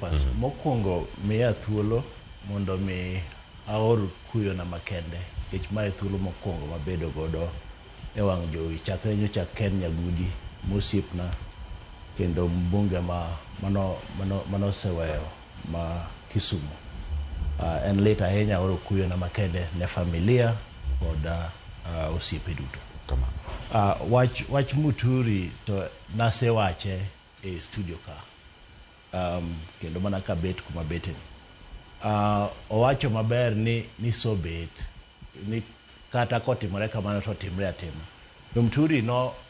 Cleopas. Mokwongo miya thuolo mondo mi aor kuyona makende nikech mae thuolo mokwongo mabedo godo e wang' jowi chakre nyocha Ken Nyagudi mosiepna kendo mbunge ma manoseweyo ma Kisumu. En lit ahinya aoro kuyona makende ne familia kod osiepe duto. Wach Muturi to nasewache e studio ka. Kendo mana kabet kuma beteni. Owacho maber ni sobet ni kata kotimore kamano to timre atima. To Muturi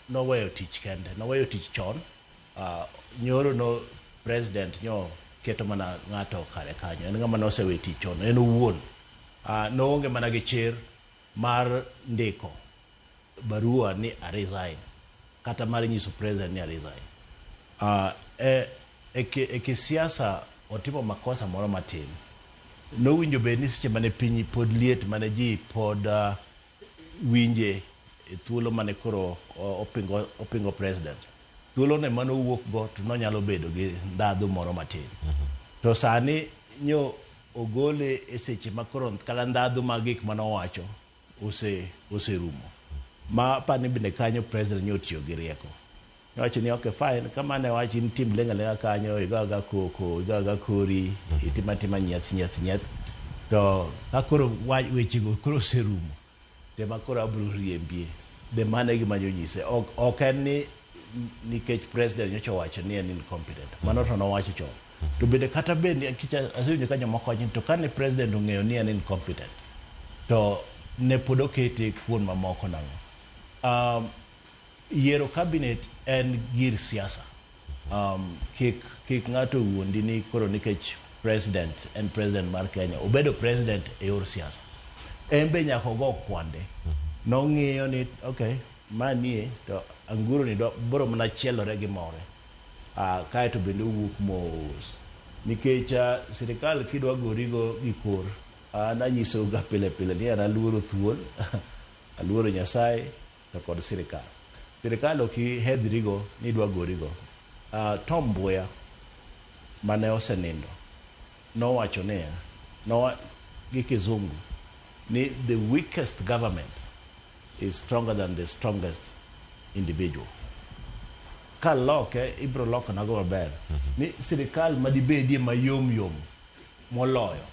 noweyo tich kende, noweyo tich chon. Nyoro no president nyo keto mana ng'ato kare kanyo. En ng'ama noseweyo tich chon, en owuon. Noonge mana gi chir mar ndiko barua ni a resign kata mar nyiso president ni a resign. E kisiasa otimo makosa moro matin. Nowinjo bed ni seche mane piny pod liet mane ji pod winje e thuolo mane koro opingo president. Thuolo ne mane owuok go to nonyalo bedo gi ndhadhu moro matin. To sani nyo ogole e seche ma koro kata ndhadhu mag gik mane owacho oserumo. Ma apani bende kanyo president nyo otiyo gi rieko. Nowacho ni okay fine, kamane wach in tim leng'a leng'a kanyo, igo aga koko, igo aga kori, itim atima nyieth nyieth nyieth. To ka koro wechego koro oserumo, tema koro abiro riembie. Be mano e gima nonyise. Ok en ni nikech president nyocha owacho ni en incompetent. Mano to nowacho chon. To bende kata bed ni asewinjo ka jomoko wacho ni to kane president ong'eyo ni en incompetent, to ne pod okete kuon mamoko nang'o. Yiero cabinet en gir siasa. Kik ng'ato wuondi ni koro nikech president en president mar Kenya, obedo president e yor siasa. En be nyaka ogo kwande. Nong'iyo ni okay, manie to anguro ni biro mana chielore gi more. Kaeto bende owuok mos. Nikech sirikal kidwa gorigo gi kor, an anyiso ga pile pile ni an aluoro thuol, aluoro Nyasaye to kod sirikal. Sirikal ok ihedhrigo ni idwa gorigo. Tom Mboya mane osenindo nowacho niya, gi kizungu ni the weakest government is stronger than the strongest individual. Kaloke ibiro loko nago maber ni sirikal madibedie mayom yom moloyo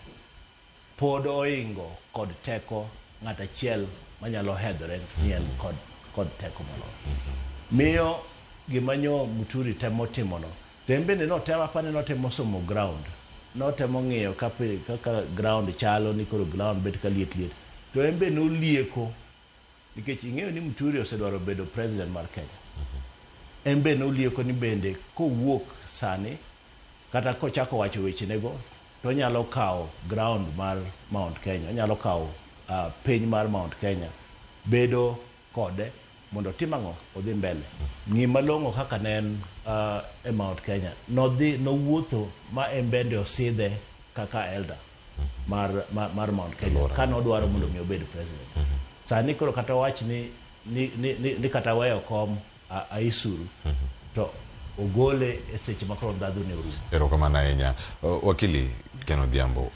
pod oingo kod teko ng'at achiel manyalo hedhore ni en kod teko moloyo. Miyo gima nyo Muturi temo timono, to en bende notemo apani notemo somo ground. Notemo ng'iyo kaka ground chalo ni koro ground bet ka liet liet. To en be nolieko nikech ing'eyo ni Muturi osedwaro bedo president mar Kenya. En be nolieko ni bende kowuok sani kata kochako wacho wechenego to onyalo kawo ground mar Mount Kenya, onyalo kawo piny mar Mount Kenya bedo kode mondo otim ang'o? Odhi mbele. Ng'i malong'o kaka ne en e Mount Kenya. Nodhi, nowuotho ma en bende osidhe kaka elder mar Mount Kenya ka nodwaro mondo mi obed president. Sani koro kata wach ni kata weyo kom aisuru to ogole e seche ma koro ndhadhu ne orumo. Erokamano ahinya. Wakili Ken Odhiambo.